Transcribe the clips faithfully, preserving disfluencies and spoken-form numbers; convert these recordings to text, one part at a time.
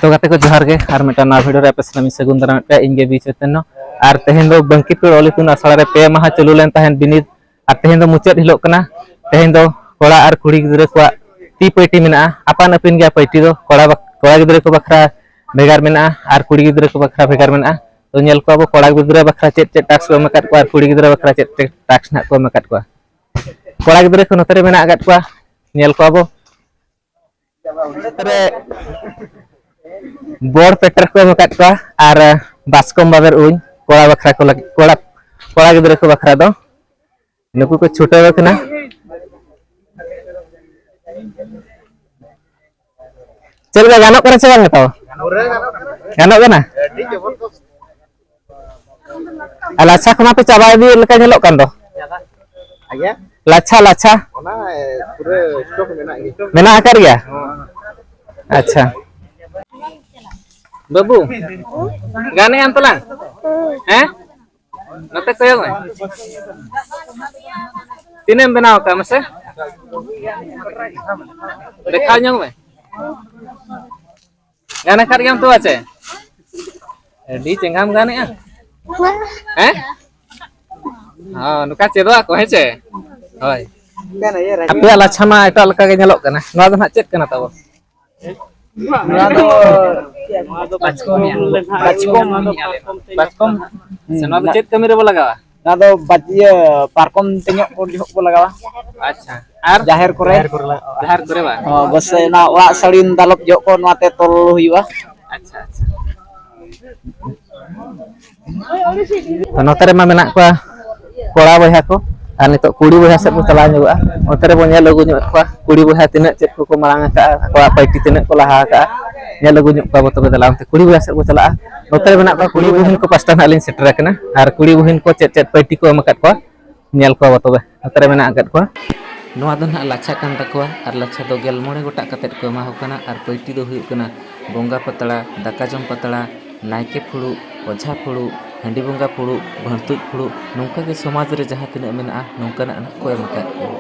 ᱛᱚ ᱜᱟᱛᱮ ᱠᱚ, ᱡᱚᱦᱟᱨ ᱜᱮ᱾ ᱟᱨ ᱢᱤᱫᱴᱟᱝ ᱱᱟᱣᱟ ᱵᱷᱤᱰᱤᱭᱳ ᱨᱮ ᱟᱯᱮ ᱥᱟᱱᱟᱢ ᱤᱧ ᱥᱟᱹᱜᱩᱱ ᱫᱟᱨᱟᱢᱮᱫ ᱯᱮᱭᱟ᱾ ᱤᱧ ᱜᱮ ᱵᱤ ᱪᱳᱭᱛᱚᱱᱱᱚ᱾ ᱟᱨ ᱛᱮᱦᱮᱧ ᱫᱚ ᱵᱟᱝᱠᱤᱯᱟᱹᱲ ᱚᱞ ᱤᱛᱩᱱ ᱟᱥᱲᱟ ᱨᱮ ᱯᱮ ᱢᱟᱦᱟ ᱪᱟᱹᱞᱩ ᱞᱮᱱ ᱛᱟᱦᱮᱸᱫ ᱵᱤᱱᱤᱰ᱾ ᱟᱨ ᱛᱮᱦᱮᱧ ᱫᱚ ᱢᱩᱪᱟᱹᱫ ᱦᱤᱞᱳᱜ ᱠᱟᱱᱟ᱾ ᱛᱮᱦᱮᱧ ᱫᱚ ᱠᱚᱲᱟ ᱟᱨ ᱠᱩᱲᱤ ᱜᱤᱫᱽᱨᱟᱹ ᱠᱚᱣᱟᱜ ᱛᱤ ᱯᱟᱹᱭᱴᱤ ᱢᱮᱱᱟᱜᱼᱟ᱾ ᱟᱯᱟᱱ ᱟᱹᱯᱤᱱ ᱜᱮᱭᱟ ᱯᱟᱹᱭᱴᱤ ᱫᱚ᱾ ᱠᱚᱲᱟ ᱵᱟᱠ-, ᱠᱚᱲᱟ ᱜᱤᱫᱽᱨᱟᱹ ᱠᱚ ᱵᱟᱠᱷᱨᱟ ᱵᱷᱮᱜᱟᱨ ᱢᱮᱱᱟᱜᱼᱟ ᱟᱨ ᱠᱩᱲᱤ ᱜᱤᱫᱽᱨᱟᱹ ᱠᱚ ᱵᱟᱠᱷᱨᱟ ᱵᱷᱮᱜᱟᱨ ᱢᱮᱱᱟᱜᱼᱟ᱾ ᱛᱚ ᱧᱮᱞ ᱠᱚᱣᱟ ᱵᱚ ᱠᱚᱲᱟ ᱜᱤᱫᱽᱨᱟᱹ ᱵᱟᱠᱷᱨᱟ ᱪᱮᱫ ᱪᱮᱫ ᱴᱟᱥᱠ ᱠᱚ ᱮᱢ ᱟᱠᱟᱫ ᱠᱚᱣᱟ ᱟᱨ ᱠᱩᱲᱤ ᱜᱤᱫᱽᱨᱟᱹ ᱵᱟᱠᱷᱨᱟ ᱪᱮᱫ ᱪᱮᱫ ᱴᱟᱥᱠ ᱱᱟᱦᱟᱜ ᱠᱚ ᱮᱢ ᱟᱠᱟᱫ ᱠᱚᱣᱟ᱾ ᱠᱚᱲᱟ ᱜᱤᱫᱽᱨᱟᱹ ᱠᱚ ᱱᱚᱛᱮ ᱨᱮ ᱢᱮᱱᱟᱜ ᱟᱠᱟᱫ ᱠᱚᱣᱟ, ᱧᱮᱞ ᱠᱚᱣᱟ ᱵᱚ᱾ ᱱᱚᱛᱮ ᱨᱮ ᱵᱚᱲ ᱯᱮᱴᱮᱨ ᱠᱚ ᱮᱢ ᱟᱠᱟᱫ ᱠᱚᱣᱟ ᱟᱨ ᱵᱟᱥᱠᱚᱢ ᱵᱟᱵᱮᱨ ᱩᱧ ᱠᱚᱲᱟ ᱵᱟᱠᱷᱨᱟ ᱠᱚ ᱞᱟᱹᱜᱤᱫ, ᱠᱚᱲᱟ, ᱠᱚᱲᱟ ᱜᱤᱫᱽᱨᱟᱹ ᱠᱚ ᱵᱟᱠᱷᱨᱟ ᱫᱚ᱾ ᱱᱩᱠᱩ ᱠᱚ ᱪᱷᱩᱴᱟᱹᱣ ᱟᱠᱟᱱᱟ᱾ ᱪᱮᱫ ᱞᱮᱠᱟ ᱜᱟᱱᱚᱜ ᱠᱟᱱᱟ ᱥᱮ ᱵᱟᱝ ᱛᱟᱣ? ᱜᱟᱱᱚᱜ ᱠᱟᱱᱟ᱾ ᱟᱨ ᱞᱟᱪᱷᱟ ᱠᱷᱚᱱᱟᱜ ᱯᱮ ᱪᱟᱵᱟ ᱤᱫᱤᱭᱮᱫ ᱞᱮᱠᱟ ᱧᱮᱞᱚᱜ ᱠᱟᱱ ᱫᱚ᱾ ᱟᱪᱪᱷᱟ᱾ ᱞᱟᱪᱷᱟ, ᱞᱟᱪᱷᱟ᱾ ᱚᱱᱟ, ᱮ, ᱯᱩᱨᱟᱹ ᱥᱴᱚᱠ ᱢᱮᱱᱟᱜ ᱜᱮᱭᱟ᱾ ᱢᱮᱱᱟᱜ ᱟᱠᱟᱫ ᱜᱮᱭᱟ? ᱦᱚᱸ᱾ ᱟᱪᱪᱷᱟ᱾ ᱵᱟᱹᱵᱩ, ᱜᱟᱱᱮᱜ ᱟᱢ ᱛᱟᱞᱟᱝ? ᱦᱮᱸ? ᱱᱚᱛᱮ ᱠᱚᱭᱚᱜ ᱢᱮ᱾ ᱛᱤᱱᱟᱹᱜ ᱮᱢ ᱵᱮᱱᱟᱣ ᱟᱠᱟᱫᱼᱟ ᱢᱟᱥᱮ? ᱫᱮᱠᱷᱟᱣ ᱧᱚᱜ ᱢᱮ᱾ ᱜᱟᱱ ᱟᱠᱟᱫ ᱜᱮᱭᱟᱢ ᱛᱚ, ᱟᱪᱮ? ᱟᱹᱰᱤ ᱪᱮᱸᱜᱷᱟᱢ ᱜᱟᱱᱮᱜᱼᱟ᱾ ᱦᱮᱸ? ᱦᱚᱸ, ᱱᱚᱝᱠᱟ ᱪᱮᱫᱚᱜ ᱟᱠᱚ, ᱦᱮᱸ ᱪᱮ? ᱦᱳᱭ᱾ ᱟᱯᱮᱭᱟᱜ ᱞᱟᱪᱷᱟ ᱢᱟ ᱮᱴᱟᱜ ᱞᱮᱠᱟ ᱜᱮ ᱧᱮᱞᱚᱜ ᱠᱟᱱᱟ᱾ ᱱᱚᱣᱟ ᱫᱚ ᱱᱟᱦᱟᱜ ᱪᱮᱫ ᱠᱟᱱᱟ ᱛᱟᱵᱚ? ᱱᱚᱣᱟ ᱫᱚ ᱵᱟᱪᱠᱚᱢ, ᱵᱟᱪᱠᱚᱢ᱾ ᱵᱟᱪᱠᱚᱢ? ᱦᱩᱸ, ᱥᱮ ᱱᱚᱣᱟ ᱫᱚ ᱪᱮᱫ ᱠᱟᱹᱢᱤ ᱨᱮᱵᱚ ᱞᱟᱜᱟᱣᱟ? ᱱᱚᱣᱟ ᱫᱚ ᱵᱟᱪ-, ᱤᱭᱟᱹ, ᱯᱟᱨᱠᱚᱢ ᱛᱮᱧᱚᱜ ᱠᱚ ᱡᱚᱦᱚᱜ ᱠᱚ ᱞᱟᱜᱟᱣᱟ᱾ ᱟᱪᱪᱷᱟ᱾ ᱟᱨ? ᱡᱟᱦᱮᱨ ᱠᱚᱨᱮ᱾ ᱡᱟᱦᱮᱨ ᱠᱚᱨᱮ ᱵᱟᱝ? ᱦᱚᱸ, ᱵᱟᱥᱮ ᱚᱱᱟ ᱚᱲᱟᱜ ᱥᱟᱹᱲᱤᱢ ᱫᱟᱞᱚᱵ ᱡᱚᱦᱚᱜ ᱠᱚ ᱱᱚᱣᱟ ᱛᱮ ᱛᱚᱞ ᱦᱩᱭᱩᱜᱼᱟ᱾ ᱟᱪᱪᱷᱟ, ᱟᱪᱪᱷᱟ᱾ ᱛᱚ, ᱱᱚᱛᱮ ᱨᱮᱢᱟ ᱢᱮᱱᱟᱜ ᱠᱚᱣᱟ ᱠᱚᱲᱟ ᱵᱚᱭᱦᱟ ᱠᱚ, ᱟᱨ ᱱᱤᱛᱚᱜ ᱠᱩᱲᱤ ᱵᱚᱭᱦᱟ ᱥᱮᱫ ᱵᱚ ᱪᱟᱞᱟᱣ ᱧᱚᱜᱚᱜᱼᱟ᱾ ᱚᱱᱛᱮ ᱨᱮᱵᱚ ᱧᱮᱞ ᱟᱹᱜᱩ ᱧᱚᱜ ᱠᱚᱣᱟ, ᱠᱩᱲᱤ ᱵᱚᱭᱦᱟ ᱛᱤᱱᱟᱹᱜ ᱪᱮᱫ ᱠᱚᱠᱚ ᱢᱟᱲᱟᱝ ᱟᱠᱟᱜᱼᱟ, ᱟᱠᱚᱣᱟᱜ ᱯᱟᱹᱭᱴᱤ ᱛᱤᱱᱟᱹᱜ ᱠᱚ ᱞᱟᱦᱟ ᱟᱠᱟᱜᱼᱟ, ᱧᱮᱞ ᱟᱹᱜᱩ ᱧᱚᱜ ᱠᱚᱣᱟ ᱵᱚ᱾ ᱛᱚᱵᱮ ᱫᱮᱞᱟ ᱚᱱᱛᱮ ᱠᱩᱲᱤ ᱵᱚᱭᱦᱟ ᱥᱮᱫ ᱵᱚ ᱪᱟᱞᱟᱜᱼᱟ᱾ ᱱᱚᱛᱮ ᱨᱮ ᱢᱮᱱᱟᱜ ᱠᱚᱣᱟ ᱠᱩᱲᱤ ᱵᱩᱦᱤᱱ ᱠᱚ ᱯᱟᱥᱴᱟ ᱱᱟᱦᱟᱜ ᱞᱤᱧ ᱥᱮᱴᱮᱨ ᱟᱠᱟᱱᱟ, ᱟᱨ ᱠᱩᱲᱤ ᱵᱩᱦᱤᱱ ᱠᱚ ᱪᱮᱫ ᱪᱮᱫ ᱯᱟᱹᱭᱴᱤ ᱠᱚ ᱮᱢ ᱟᱠᱟᱫ ᱠᱚᱣᱟ, ᱧᱮᱞ ᱠᱚᱣᱟ ᱵᱚ ᱛᱚᱵᱮ᱾ ᱱᱚᱛᱮ ᱨᱮ ᱢᱮᱱᱟᱜ ᱟᱠᱟᱫ ᱠᱚᱣᱟ᱾ ᱱᱚᱣᱟ ᱫᱚ ᱱᱟᱦᱟᱜ ᱞᱟᱪᱷᱟ ᱠᱟᱱ ᱛᱟᱠᱚᱣᱟ, ᱟᱨ ᱞᱟᱪᱷᱟ ᱫᱚ ᱜᱮᱞ ᱢᱚᱬᱮ ᱜᱚᱴᱟᱜ ᱠᱟᱛᱮᱫ ᱠᱚ ᱮᱢᱟ ᱠᱚ ᱠᱟᱱᱟ, ᱟᱨ ᱯᱟᱹᱭᱴᱤ ᱫᱚ ᱦᱩᱭᱩᱜ ᱠᱟᱱᱟ ᱵᱚᱸᱜᱟ ᱯᱟᱛᱲᱟ, ᱫᱟᱠᱟ ᱡᱚᱢ ᱯᱟᱛᱲᱟ, ᱱᱟᱭᱠᱮ ᱯᱷᱩᱲᱩᱜ, ᱚᱡᱷᱟ ᱯᱷᱩᱲᱩᱜ, ᱦᱟᱺᱰᱤ ᱵᱚᱸᱜᱟ ᱯᱷᱩᱲᱩᱜ, ᱵᱷᱟᱹᱲᱛᱩᱡ ᱯᱷᱩᱲᱩᱜ, ᱱᱚᱝᱠᱟ ᱜᱮ ᱥᱚᱢᱟᱡᱽ ᱨᱮ ᱡᱟᱦᱟᱸ ᱛᱤᱱᱟᱹᱜ ᱢᱮᱱᱟᱜᱼᱟ, ᱱᱚᱝᱠᱟᱱᱟᱜ ᱱᱟᱦᱟᱜ ᱠᱚ ᱮᱢ ᱟᱠᱟᱫ ᱠᱚᱣᱟ᱾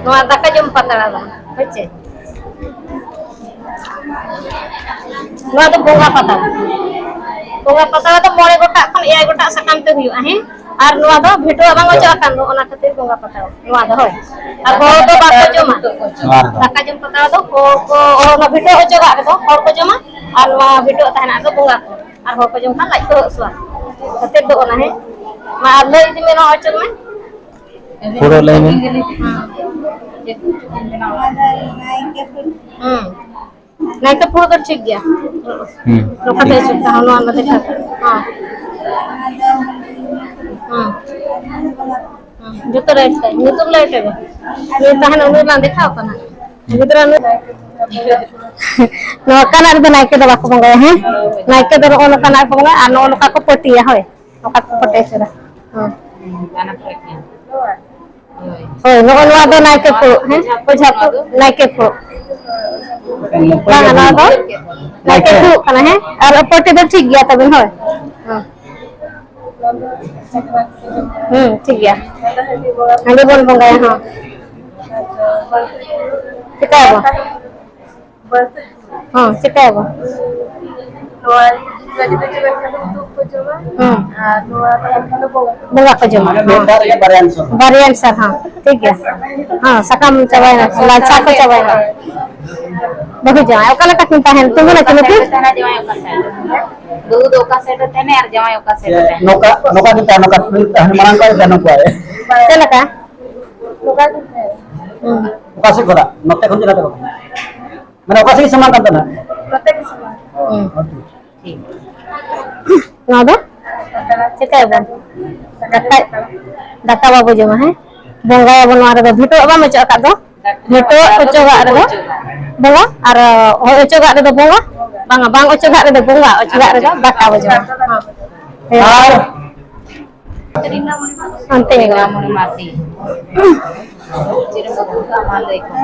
ᱱᱚᱣᱟ ᱫᱟᱠᱟ ᱡᱚᱢ ᱯᱟᱛᱲᱟ ᱫᱚ, ᱦᱳᱭ ᱪᱮ? ᱱᱚᱣᱟ ᱫᱚ ᱵᱚᱸᱜᱟ ᱯᱟᱛᱲᱟ᱾ ᱵᱚᱸᱜᱟ ᱯᱟᱛᱲᱟ ᱫᱚ ᱢᱚᱬᱮ ᱜᱚᱴᱟᱜ ᱠᱷᱚᱱ ᱮᱭᱟᱭ ᱜᱚᱴᱟᱜ ᱥᱟᱠᱟᱢ ᱛᱮ ᱦᱩᱭᱩᱜᱼᱟ, ᱦᱮᱸ? ᱟᱨ ᱱᱚᱣᱟ ᱫᱚ ᱵᱷᱤᱴᱟᱹᱣᱟᱜ ᱵᱟᱝ ᱚᱪᱚᱜ ᱟᱠᱟᱱ ᱫᱚ, ᱚᱱᱟ ᱠᱷᱟᱹᱛᱤᱨ ᱵᱚᱸᱜᱟ ᱯᱟᱛᱲᱟ᱾ ᱱᱚᱣᱟ ᱫᱚ, ᱦᱳᱭ᱾ ᱟᱨ ᱦᱚᱲ ᱫᱚ ᱵᱟᱠᱚ ᱡᱚᱢᱟ᱾ ᱱᱚᱣᱟ ᱨᱮᱫᱚ᱾ ᱫᱟᱠᱟ ᱡᱚᱢ ᱯᱟᱛᱲᱟ ᱫᱚ ᱦᱚᱲ ᱠᱚ, ᱚᱱᱟ ᱵᱷᱤᱴᱟᱹᱣ ᱚᱪᱚᱜᱟᱜ ᱨᱮᱫᱚ ᱦᱚᱲ ᱠᱚ ᱡᱚᱢᱟ, ᱟᱨ ᱱᱚᱣᱟ ᱵᱷᱤᱴᱟᱹᱣ ᱛᱟᱦᱮᱱᱟ ᱫᱚ ᱵᱚᱸᱜᱟ ᱠᱚ᱾ ᱟᱨ ᱦᱚᱲ ᱠᱚ ᱡᱚᱢ ᱠᱷᱟᱱ ᱞᱟᱡ ᱠᱚ ᱦᱟᱹᱥᱩᱣᱟ᱾ ᱠᱷᱟᱹᱛᱤᱨ ᱫᱚ ᱚᱱᱟ, ᱦᱮᱸ? ᱢᱟ ᱟᱨ ᱞᱟᱹᱭ ᱤᱫᱤ ᱢᱮ, ᱱᱚᱣᱟ ᱚᱪᱚᱜ ᱢᱮ᱾ ᱯᱩᱨᱟᱹ ᱞᱟᱹᱭ ᱢᱮ᱾ ᱦᱩᱸ᱾ ᱱᱟᱭᱠᱮ ᱯᱷᱩᱲᱩᱜ ᱫᱚ ᱴᱷᱤᱠ ᱜᱮᱭᱟ᱾ ᱦᱩᱸ᱾ ᱱᱚᱝᱠᱟ ᱛᱮ ᱴᱷᱤᱠ᱾ ᱚᱪᱚᱜ ᱛᱟᱦᱮᱸ, ᱱᱚᱣᱟ ᱫᱚ ᱫᱮᱠᱷᱟᱣ ᱯᱮ᱾ ᱦᱮᱸ᱾ ᱦᱮᱸ᱾ ᱦᱮᱸ᱾ ᱡᱚᱛᱚ ᱞᱟᱹᱭ ᱯᱮ᱾ ᱧᱩᱛᱩᱢ ᱞᱟᱹᱭ ᱯᱮ᱾ ᱱᱩᱭ ᱛᱟᱦᱮᱱ, ᱩᱱᱤ ᱞᱟᱝ ᱫᱮᱠᱷᱟᱣ ᱠᱟᱱᱟ᱾ ᱜᱤᱫᱽᱨᱟᱹ ᱱᱩᱭ᱾ ᱱᱚᱣᱟ ᱠᱟᱱᱟ ᱨᱮᱫᱚ ᱱᱟᱭᱠᱮ ᱫᱚ ᱵᱟᱠᱚ ᱵᱚᱸᱜᱟᱭᱟ, ᱦᱮᱸ? ᱱᱟᱭᱠᱮ ᱫᱚ ᱱᱚᱜᱼᱚ ᱱᱚᱝᱠᱟᱱᱟᱜ ᱠᱚ ᱵᱚᱸᱜᱟᱭᱟ ᱟᱨ ᱱᱚᱜᱼᱚ ᱱᱚᱝᱠᱟ ᱠᱚ ᱯᱟᱹᱴᱤᱭᱟ, ᱦᱳᱭ᱾ ᱱᱚᱝᱠᱟ ᱠᱚ ᱯᱟᱹᱴᱤ ᱩᱛᱟᱹᱨᱟ᱾ ᱦᱮᱸ᱾ ᱦᱳᱭ, ᱱᱚᱜᱼᱚ ᱱᱚᱣᱟ ᱫᱚ ᱱᱟᱭᱠᱮ ᱯᱷᱩᱲᱩᱜ, ᱦᱮᱸ? ᱚᱡᱷᱟ ᱯᱷᱩᱲᱩᱜ, ᱱᱟᱭᱠᱮ ᱯᱷᱩᱲᱩᱜ᱾ ᱵᱟᱝᱟ, ᱱᱚᱣᱟ ᱫᱚ ᱱᱟᱭᱠᱮ ᱯᱷᱩᱲᱩᱜ ᱠᱟᱱᱟ, ᱦᱮᱸ? ᱟᱨ ᱯᱟᱹᱴᱤ ᱫᱚ ᱴᱷᱤᱠ ᱜᱮᱭᱟ ᱛᱟᱵᱮᱱ, ᱦᱳᱭ᱾ ᱦᱮᱸ᱾ ᱦᱩᱸ, ᱴᱷᱤᱠ ᱜᱮᱭᱟ᱾ ᱦᱟᱺᱰᱤ ᱵᱚᱱ ᱵᱚᱸᱜᱟᱭᱟ, ᱦᱚᱸ᱾ ᱪᱤᱠᱟᱹᱭᱟᱵᱚ? ᱦᱚᱸ, ᱪᱤᱠᱟᱹᱭᱟᱵᱚ? ᱱᱚᱣᱟ ᱡᱩᱫᱤ ᱡᱩᱫᱟᱹ ᱡᱩᱫᱟᱹ ᱠᱷᱟᱱ ᱫᱚ ᱩᱛᱩ ᱠᱚ ᱡᱚᱢᱟ᱾ ᱦᱩᱸ᱾ ᱟᱨ ᱱᱚᱣᱟ ᱛᱟᱦᱮᱱ ᱠᱷᱟᱱ ᱫᱚ ᱵᱚᱸᱜᱟ᱾ ᱵᱚᱸᱜᱟ ᱠᱚ ᱡᱚᱢᱟ, ᱦᱚᱸ᱾ ᱵᱟᱨᱭᱟ ᱟᱱᱥᱟᱨ, ᱦᱚᱸ, ᱴᱷᱤᱠ ᱜᱮᱭᱟ᱾ ᱦᱚᱸ, ᱥᱟᱠᱟᱢ ᱪᱟᱵᱟᱭᱮᱱᱟ, ᱞᱟᱪᱷᱟ ᱠᱚ ᱪᱟᱵᱟᱭᱮᱱᱟ᱾ ᱵᱟᱹᱦᱩ ᱡᱟᱶᱟᱭ ᱚᱠᱟ ᱞᱮᱠᱟ ᱠᱤᱱ ᱛᱟᱦᱮᱱ, ᱛᱤᱸᱜᱩ ᱱᱟᱠᱤᱱ ᱱᱩᱠᱤᱱ? ᱵᱟᱹᱦᱩ ᱫᱚ ᱚᱠᱟ ᱥᱮᱫ ᱨᱮ ᱛᱟᱦᱮᱱᱟᱭ ᱟᱨ ᱡᱟᱶᱟᱭ ᱚᱠᱟ ᱥᱮᱫ ᱨᱮ ᱛᱟᱦᱮᱱᱟᱭ? ᱱᱚᱝᱠᱟ, ᱱᱚᱝᱠᱟ ᱜᱮ ᱛᱟᱦᱮᱱ, ᱱᱚᱝᱠᱟ ᱢᱟᱲᱟᱝ ᱠᱷᱚᱱ ᱜᱮ ᱛᱟᱦᱮᱱ ᱱᱚᱝᱠᱟ᱾ ᱪᱮᱫ ᱞᱮᱠᱟ? ᱦᱩᱸ᱾ ᱚᱠᱟ ᱥᱮᱫ ᱠᱷᱚᱱᱟᱜ? ᱱᱚᱛᱮ ᱠᱷᱚᱱ ᱪᱮᱫ ᱞᱮᱠᱟ? ᱢᱟᱱᱮ ᱚᱠᱟ ᱥᱮᱫ ᱜᱮ ᱥᱚᱢᱟᱱ ᱠᱟᱱ ᱛᱟᱦᱮᱱᱟ? ᱱᱚᱛᱮ ᱜᱮ ᱥᱚᱢᱟᱱ᱾ ᱦᱩᱸ᱾ ᱦᱚᱸ, ᱴᱷᱤᱠ᱾ ᱱᱚᱣᱟ ᱫᱚ? ᱪᱤᱠᱟᱹᱭᱟᱵᱚᱱ? ᱫᱟᱠᱟ, ᱫᱟᱠᱟ ᱵᱟᱵᱚ ᱡᱚᱢᱟ, ᱦᱮᱸ? ᱵᱚᱸᱜᱟᱭᱟᱵᱚᱱ ᱱᱚᱣᱟ ᱨᱮᱫᱚ᱾ ᱵᱷᱤᱴᱟᱹᱣᱟᱜ ᱵᱟᱢ ᱚᱪᱚᱜ ᱟᱠᱟᱫ ᱫᱚ? ᱵᱷᱤᱴᱟᱹᱣᱟᱜ ᱚᱪᱚᱜᱟᱜ ᱨᱮᱫᱚ ᱵᱚᱸᱜᱟ, ᱟᱨ ᱦᱳᱭ ᱚᱪᱚᱜᱟᱜ ᱨᱮᱫᱚ ᱵᱚᱸᱜᱟ, ᱵᱟᱝᱟ, ᱵᱟᱝ ᱚᱪᱚᱜᱟᱜ ᱨᱮᱫᱚ ᱵᱚᱸᱜᱟ, ᱚᱪᱚᱜᱟᱜ ᱨᱮᱫᱚ ᱫᱟᱠᱟ ᱵᱚ ᱡᱚᱢᱟ᱾ ᱦᱮᱸ᱾ ᱟᱨ ᱚᱱᱛᱮ ᱧᱮᱞᱚᱜᱼᱟ᱾ ᱢᱚᱬᱮ ᱢᱟᱹᱨᱰᱤ᱾ ᱪᱮᱫ ᱮᱢ ᱟᱹᱜᱩ ᱠᱟᱜᱼᱟ ᱢᱟ ᱞᱟᱹᱭ ᱠᱚᱢ᱾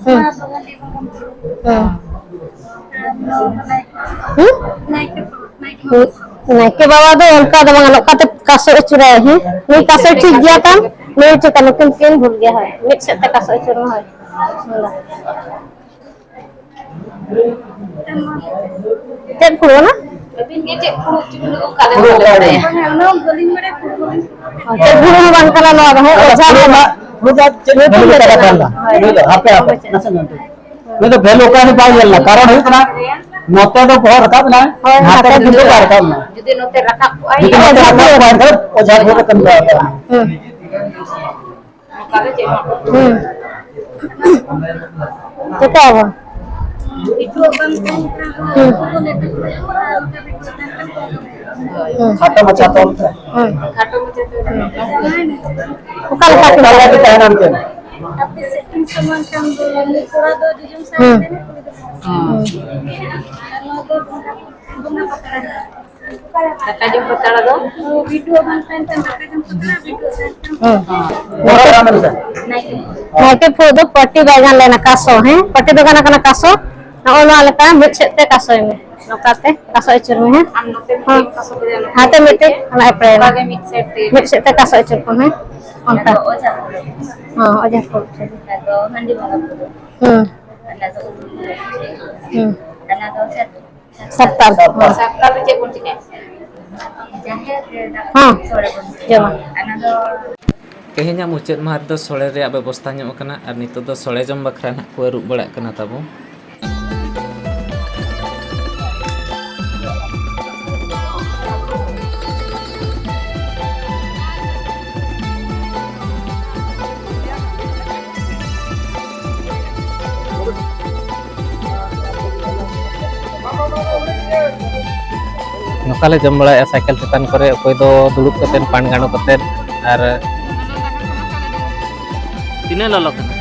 ᱦᱮᱸ᱾ ᱦᱮᱸ᱾ ᱦᱮᱸ? ᱱᱟᱭᱠᱮ ᱵᱟᱵᱟ ᱫᱚ ᱚᱱᱠᱟ ᱫᱚ ᱵᱟᱝ ᱜᱟᱱᱚᱜ, ᱚᱠᱟᱛᱮ ᱠᱟᱥᱚ ᱟᱹᱪᱩᱨᱟᱭ, ᱦᱮᱸ? ᱱᱩᱭ ᱠᱟᱥᱚ ᱴᱷᱤᱠ ᱜᱮᱭᱟ ᱛᱟᱢ? ᱱᱩᱭ ᱪᱮᱫᱠᱟ ᱱᱩᱠᱤᱱ ᱠᱤᱱ ᱵᱷᱩᱞ ᱜᱮᱭᱟ, ᱦᱳᱭ᱾ ᱢᱤᱫ ᱥᱮᱫ ᱛᱮ ᱠᱟᱥᱚ ᱟᱹᱪᱩᱨ ᱢᱮ, ᱦᱳᱭ᱾ ᱪᱮᱫ ᱯᱷᱩᱲᱩᱜ ᱚᱱᱟ? ᱟᱹᱵᱤᱱ ᱜᱮ ᱪᱮᱫ ᱯᱷᱩᱲᱩᱜ ᱪᱚ ᱵᱤᱱ ᱟᱹᱜᱩ ᱠᱟᱜ ᱞᱮ ᱯᱷᱩᱲᱩᱜ ᱵᱟᱞᱮ ᱚᱠᱟᱨᱮ? ᱵᱟᱲᱟᱭᱟ᱾ ᱚ, ᱪᱮᱫ ᱯᱷᱩᱲᱩᱜ ᱦᱚᱸ ᱵᱟᱝ ᱠᱟᱱᱟ ᱱᱚᱣᱟ ᱫᱚ, ᱦᱮᱸ, ᱚᱡᱷᱟ ᱯᱷᱩᱲᱩᱜ ᱦᱚᱲ᱾ ᱢᱟ, ᱯᱷᱩᱲᱩᱜ ᱫᱚ ᱪᱮᱫ ᱧᱩᱛᱩᱢ ᱵᱷᱟᱹᱞᱤ ᱞᱮᱠᱟ ᱞᱮᱠᱟ ᱠᱟᱛᱷᱟ ᱠᱟᱱᱟ᱾ ᱞᱮᱱᱟ? ᱦᱳᱭ᱾ ᱱᱩᱭ ᱫᱚ ᱦᱟᱯᱮ, ᱦᱟᱯᱮ, ᱦᱳᱭ᱾ ᱱᱟᱥᱮ ᱱᱟᱜ᱾ ᱱᱩᱭ ᱫᱚ ᱵᱷᱮᱞᱩ ᱚᱠᱟ ᱨᱮ ᱵᱟᱭ ᱧᱮᱞ ᱞᱮᱫᱟ, ᱠᱟᱨᱚᱱ ᱦᱩᱭᱩᱜ ᱠᱟᱱᱟ, ᱱᱚᱛᱮ ᱫᱚ ᱵᱚᱦᱚᱜ ᱨᱟᱠᱟᱵ ᱮᱱᱟ, ᱦᱳᱭ, ᱦᱟᱱᱛᱮ ᱱᱟᱛᱮ ᱫᱚ ᱡᱩᱫᱟᱹ ᱡᱩᱫᱟᱹ᱾ ᱵᱟᱭ ᱨᱟᱠᱟᱵ ᱮᱱᱟ᱾ ᱡᱩᱫᱤ ᱱᱚᱛᱮ ᱨᱟᱠᱟᱵ ᱠᱚᱜᱼᱟᱭ, ᱡᱩᱫᱤ ᱱᱚᱛᱮ ᱚᱡᱷᱟ ᱨᱟᱠᱟᱵ ᱴᱷᱮᱱ᱾ ᱠᱚᱜᱼᱟᱭ, ᱮᱱᱠᱷᱟᱱ ᱚᱡᱷᱟ ᱴᱷᱮᱱ ᱠᱟᱹᱢᱤ ᱫᱟᱲᱮᱭᱟᱜᱼᱟ᱾ ᱦᱩᱸ᱾ ᱱᱚᱝᱠᱟ ᱫᱚ ᱪᱮᱫ ᱦᱚᱸ ᱵᱟᱠᱚ ᱦᱩᱸ᱾ ᱪᱮᱠᱟᱭᱟᱵᱚᱱ? ᱦᱩᱸ᱾ ᱦᱳᱭ᱾ ᱦᱩᱸ᱾ ᱠᱷᱟᱴᱚ ᱢᱟᱪᱷᱟ ᱛᱚᱞ ᱛᱮ᱾ ᱦᱩᱸ᱾ ᱠᱷᱟᱴᱚ ᱢᱟᱪᱷᱟ ᱛᱚᱞ ᱛᱮ᱾ ᱦᱩᱸ᱾ ᱚᱠᱟ ᱞᱮᱠᱟ ᱠᱤᱱ ᱚᱠᱟ ᱞᱮᱠᱟ ᱛᱟᱦᱮᱱᱟ ᱩᱱᱠᱤᱱ? ᱟᱯᱮ ᱥᱮᱫ ᱠᱤᱱ ᱥᱚᱢᱟᱱ ᱠᱷᱟᱱ ᱫᱚ ᱱᱩᱭ ᱠᱚᱲᱟ ᱫᱚ ᱡᱚᱡᱚᱢ ᱥᱟᱦᱟ ᱦᱩᱸ᱾ ᱠᱟᱱᱟ, ᱠᱩᱲᱤ ᱫᱚ ᱠᱚᱲᱟ᱾ ᱦᱩᱸ᱾ ᱟᱨ ᱱᱚᱣᱟ ᱫᱚ ᱵᱚᱸᱜᱟ ᱯᱟᱛᱲᱟ᱾ ᱫᱟᱠᱟ ᱡᱚᱢ ᱯᱟᱛᱲᱟ ᱫᱚ? ᱵᱷᱤᱰᱩ ᱵᱟᱝ ᱛᱟᱦᱮᱱ ᱠᱷᱟᱱ ᱫᱟᱠᱟ ᱡᱚᱢ ᱯᱟᱛᱲᱟ, ᱵᱷᱤᱰᱩ ᱛᱟᱦᱮᱱ ᱠᱷᱟᱱ ᱦᱩᱸ᱾ ᱱᱟᱭᱠᱮ᱾ ᱱᱟᱭᱠᱮ ᱯᱷᱩᱲᱩᱜ ᱫᱚ ᱯᱟᱹᱴᱤ ᱵᱟᱭ ᱜᱟᱱ ᱞᱮᱱᱟ, ᱠᱟᱥᱚ, ᱦᱮᱸ? ᱯᱟᱹᱴᱤ ᱫᱚ ᱜᱟᱱ ᱠᱟᱱᱟ ᱠᱟᱥᱚ᱾ ᱱᱚᱜᱼᱚ ᱱᱚᱣᱟ ᱞᱮᱠᱟ ᱢᱤᱫ ᱥᱮᱫ ᱛᱮ ᱠᱟᱥᱚᱭ ᱢᱮ᱾ ᱱᱚᱝᱠᱟ ᱛᱮ ᱠᱟᱥᱚ ᱟᱹᱪᱩᱨ ᱢᱮ, ᱦᱮᱸ? ᱟᱢ ᱱᱚᱛᱮ ᱦᱮᱸ᱾ ᱢᱤᱫᱴᱮᱡ ᱠᱟᱥᱚ ᱠᱮᱫᱟ, ᱱᱚᱛᱮ ᱦᱟᱱᱛᱮ ᱢᱤᱫᱴᱮᱡ ᱢᱤᱫᱴᱮᱡ, ᱠᱟᱥᱚ ᱚᱱᱟ ᱮᱯᱲᱮᱭᱮᱱᱟ᱾ ᱚᱱᱠᱟ ᱜᱮ ᱢᱤᱫ ᱥᱮᱫ ᱛᱮ᱾ ᱢᱤᱫ ᱥᱮᱫ ᱛᱮ ᱠᱟᱥᱚ ᱟᱹᱪᱩᱨ ᱠᱚ, ᱦᱮᱸ? ᱚᱱᱠᱟ᱾ ᱚᱱᱟ ᱫᱚ ᱚᱡᱷᱟ ᱯᱷᱩᱲᱩᱜ᱾ ᱦᱮᱸ, ᱚᱡᱷᱟ ᱯᱷᱩᱲᱩᱜ᱾ ᱚᱱᱟ ᱫᱚ ᱦᱟᱺᱰᱤ ᱵᱚᱸᱜᱟ ᱯᱷᱩᱲᱩᱜ᱾ ᱦᱩᱸ᱾ ᱚᱱᱟ ᱫᱚ ᱩᱛᱩ᱾ ᱦᱩᱸ᱾ ᱚᱱᱟ ᱫᱚ ᱥᱟᱛ-, ᱥᱟᱛᱛᱟᱞ᱾ ᱥᱟᱛᱛᱟᱞ᱾ ᱦᱮᱸ᱾ ᱥᱟᱛᱛᱟᱞ ᱫᱚ ᱪᱮᱫ ᱵᱚᱱ ᱪᱤᱠᱟᱹᱭᱟ? ᱡᱟᱦᱮᱨ ᱨᱮ ᱫᱟᱠᱟ ᱦᱮᱸ᱾ ᱥᱚᱲᱮ ᱵᱚᱱ ᱡᱚᱢᱟ᱾ ᱚᱱᱟ ᱫᱚ ᱛᱮᱦᱮᱧᱟᱜ ᱢᱩᱪᱟᱹᱫ ᱢᱟᱦᱟ ᱨᱮᱫᱚ ᱥᱚᱲᱮ ᱨᱮᱭᱟᱜ ᱵᱮᱵᱚᱥᱛᱷᱟ ᱧᱚᱜ ᱟᱠᱟᱱᱟ ᱟᱨ ᱱᱤᱛᱚᱜ ᱫᱚ ᱥᱚᱲᱮ ᱡᱚᱢ ᱵᱟᱠᱷᱨᱟ ᱱᱟᱦᱟᱜ ᱠᱚ ᱟᱹᱨᱩᱵ ᱵᱟᱲᱟᱜ ᱠᱟᱱᱟ ᱛᱟᱵᱚ᱾ ᱱᱚᱝᱠᱟ ᱞᱮ ᱡᱚᱢ ᱵᱟᱲᱟᱭᱮᱫᱼᱟ ᱥᱟᱭᱠᱮᱞ ᱪᱮᱛᱟᱱ ᱠᱚᱨᱮ, ᱚᱠᱚᱭ ᱫᱚ ᱫᱩᱲᱩᱵ ᱠᱟᱛᱮᱫ, ᱯᱟᱱ ᱜᱟᱸᱰᱚ ᱠᱟᱛᱮᱫ᱾ ᱟᱨ ᱛᱤᱱᱟᱹᱜ ᱞᱚᱞᱚ ᱠᱟᱱᱟ?